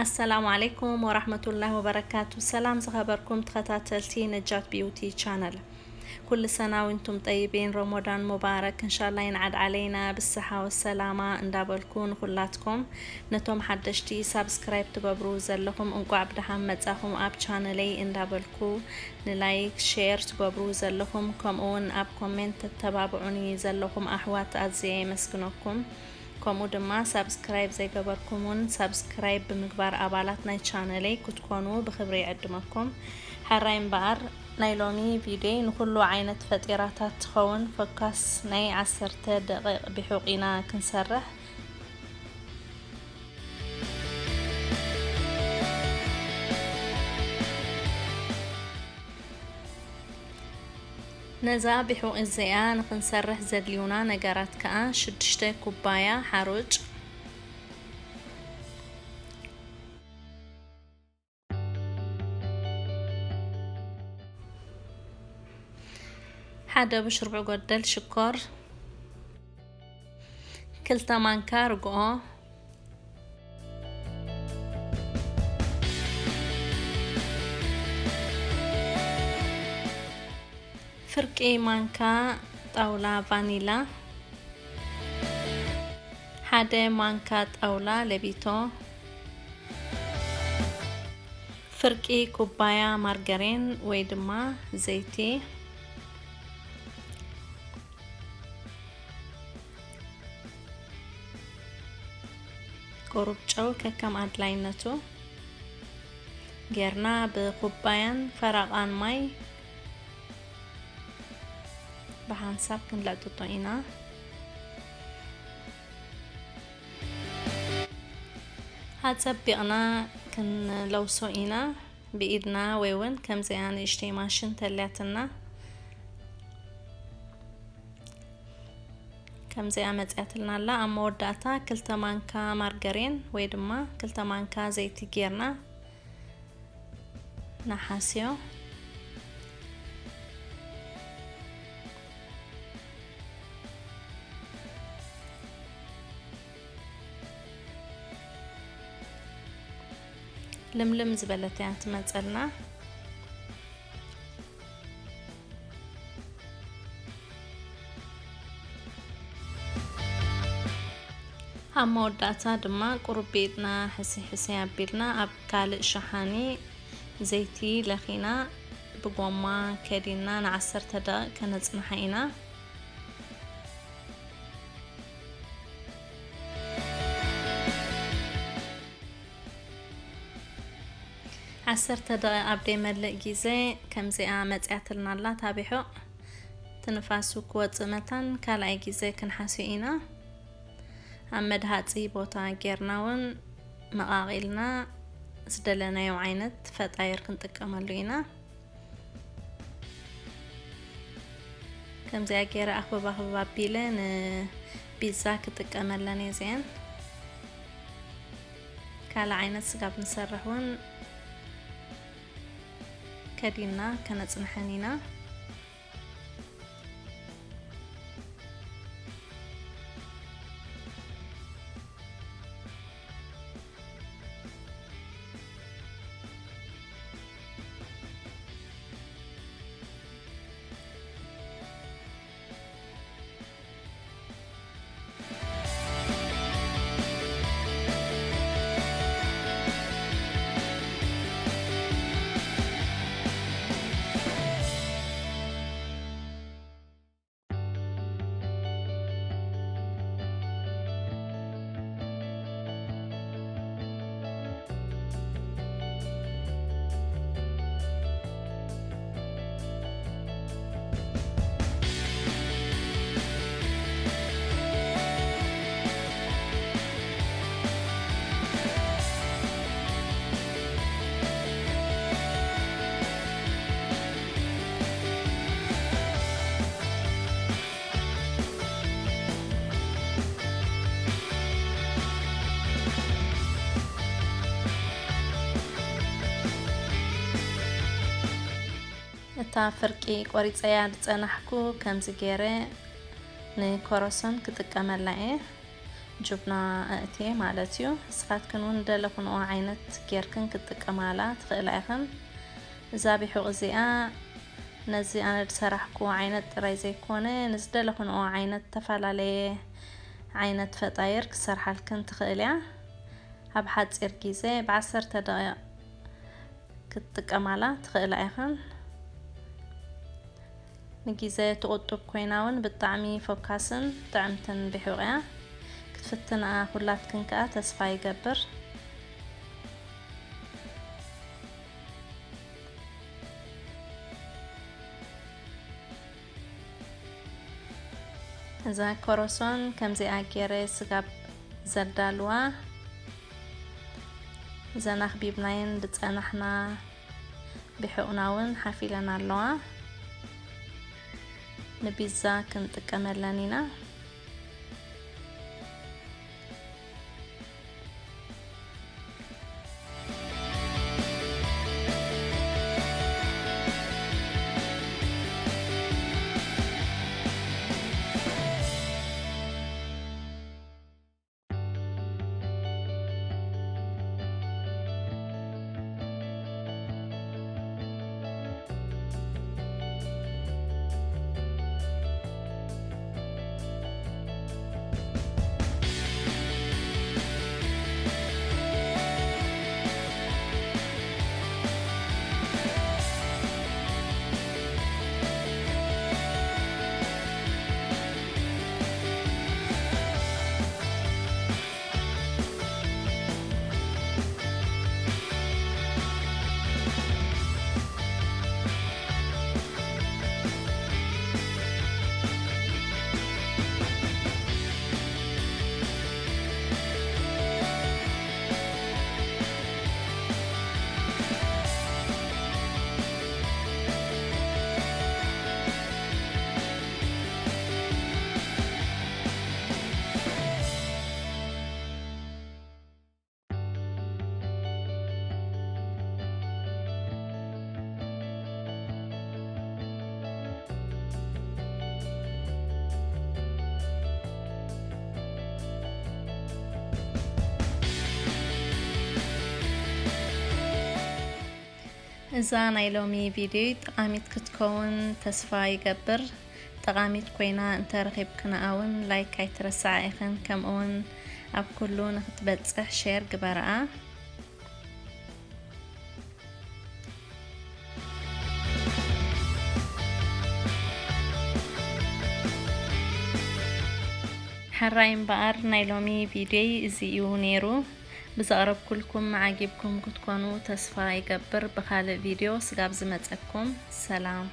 ኣሰላሙ ዓለይኩም ወራህመቱላሂ ወበረካቱ። ሰላም ዝኸበርኩም ተኸታተልቲ ነጃት ቢዩቲ ቻነል፣ ኩሉ ሰና ወንቱም ጠይቢን፣ ረሞዳን ሙባረክ። እንሻላ ይንዓድ ዓለይና ብስሓ ወሰላማ እንዳበልኩ፣ ንኹላትኩም ነቶም ሓደሽቲ ሳብስክራይብ ትገብሩ ዘለኹም እንቋዕ ብደሓን መጻኹም ኣብ ቻነለይ እንዳበልኩ፣ ንላይክ ሼር ትገብሩ ዘለኹም ከምኡውን ኣብ ኮሜንት ተተባብዑኒ ዘለኹም ኣሕዋት ኣዝየ የመስግነኩም። ከምኡ ድማ ሳብስክራይብ ዘይገበርኩም እውን ሳብስክራይብ ብምግባር ኣባላት ናይ ቻነለይ ክትኮኑ ብኽብሪ ይዕድመኩም። ሕራይ እምበኣር ናይ ሎሚ ቪድዮይ ንኹሉ ዓይነት ፈጢራታት ትኸውን ፎካስ ናይ ዓሰርተ ደቂቕ ቢሑቕ ኢና ክንሰርሕ። ነዛ ቢሑቕ እዚኣ ንኽንሰርሕ ዘድልዩና ነገራት ከኣ ሽዱሽተ ኩባያ ሓሩጭ፣ ሓደ ብሽርብዕ ጎደል ሽኮር፣ ክልተ ማንካ ርግኦ፣ ፍርቂ ማንካ ጣውላ ቫኒላ፣ ሓደ ማንካ ጣውላ ለቢቶ፣ ፍርቂ ኩባያ ማርገሪን ወይ ድማ ዘይቲ፣ ቁሩብ ጨው ከከም ኣድላይነቱ ጌርና ብኩባያን ፈረቓን ማይ ብሓንሳብ ክንለጥጦ ኢና። ኣጸቢቕና ክንለውሶ ኢና ብኢድና ወይ እውን ከምዚኣ ንእሽተይ ማሽን ተልያትና። ከምዚኣ መጽያትልና ኣላ። ኣብ መወዳእታ ክልተ ማንካ ማርገሪን ወይ ድማ ክልተ ማንካ ዘይቲ ጌርና ንሓስዮ። ልምልም ዝበለት እያ ትመጸልና። ኣብ መወዳእታ ድማ ቁሩብ ብኢድና ሕስይ ሕስይ ኣቢልና ኣብ ካልእ ሸሓኒ ዘይቲ ለኺና ብጎማ ከዲንና ንዓሰርተ ደቂቕ ከነጽንሓ ኢና። ዓሰርተ ደቂቕ ኣብ ደይመልእ ግዜ ከምዚኣ መጽያትልና ኣላ። ታቢሑ ትንፋሱ ክወጽእ መታን ካልኣይ ግዜ ክንሓስዮ ኢና። ኣብ መድሃጺ ቦታ ጌርና እውን መቓቒልና ዝደለናዮ ዓይነት ፈጣይር ክንጥቀመሉ ኢና። ከምዚኣ ገይረ ኣኽብብ ኣኽብብ ኣቢለ ንቢዛ ክጥቀመለን እየ እዚአን። ካልእ ዓይነት ስጋብ ንሰርሕ እውን ከዲንና ከነጽንሐን ኢና። እታ ፍርቂ ቆሪጸያ ዝጸናሕኩ ከምዚ ገይረ ንኮረሶን ክጥቀመላ እየ። ጁብና ኣእትየ ማለት እዩ። ንስኻትክን እውን ዝደለኽንኦ ዓይነት ጌርክን ክትጥቀማላ ትኽእላ ኢኽን። እዛ ቢሑቕ እዚኣ ነዚ ኣነ ዝሰራሕክዎ ዓይነት ጥራይ ዘይኮነ፣ ንዝደለኽንኦ ዓይነት ዝተፈላለየ ዓይነት ፈጣይር ክሰርሓልክን ትኽእል እያ። ኣብ ሓፂር ግዜ፣ ብዓሰርተ ደቂቕ ክትጥቀማላ ትኽእላ ኢኽን። ንግዜ ትቑጥብ ኮይና እውን ብጣዕሚ ፎካስን ጥዕምትን ቢሑቕ እያ። ክትፍትንኣ ኩላትክን ከኣ ተስፋ ይገብር። እዛ ኮረሶን ከምዚኣ ገይረ ስጋብ ዘዳልዋ፣ እዘን ኣኽቢብናየን ዝጸናሕና ቢሑቕና እውን ሓፍ ኢለን ኣለዋ። ንቢዛ ክንጥቀመለን ኢና። እዛ ናይ ሎሚ ቪድዮ ጠቓሚት ክትከውን ተስፋ ይገብር። ጠቓሚት ኮይና እንተረኺብክንኣ እውን ላይክ ኣይትረስዓ ኢኽን፣ ከምኡውን ኣብ ኩሉ ንኽትበጽሕ ሼር ግበርኣ። ሕራይ እምበኣር ናይ ሎሚ ቪድዮይ እዚ እዩ ነይሩ። ብዘቕረብኩልኩም ዓጊብኩም ክትኮኑ ተስፋ ይገብር። ብኻልእ ቪድዮ ስጋብ ዝመጸኩም ሰላም።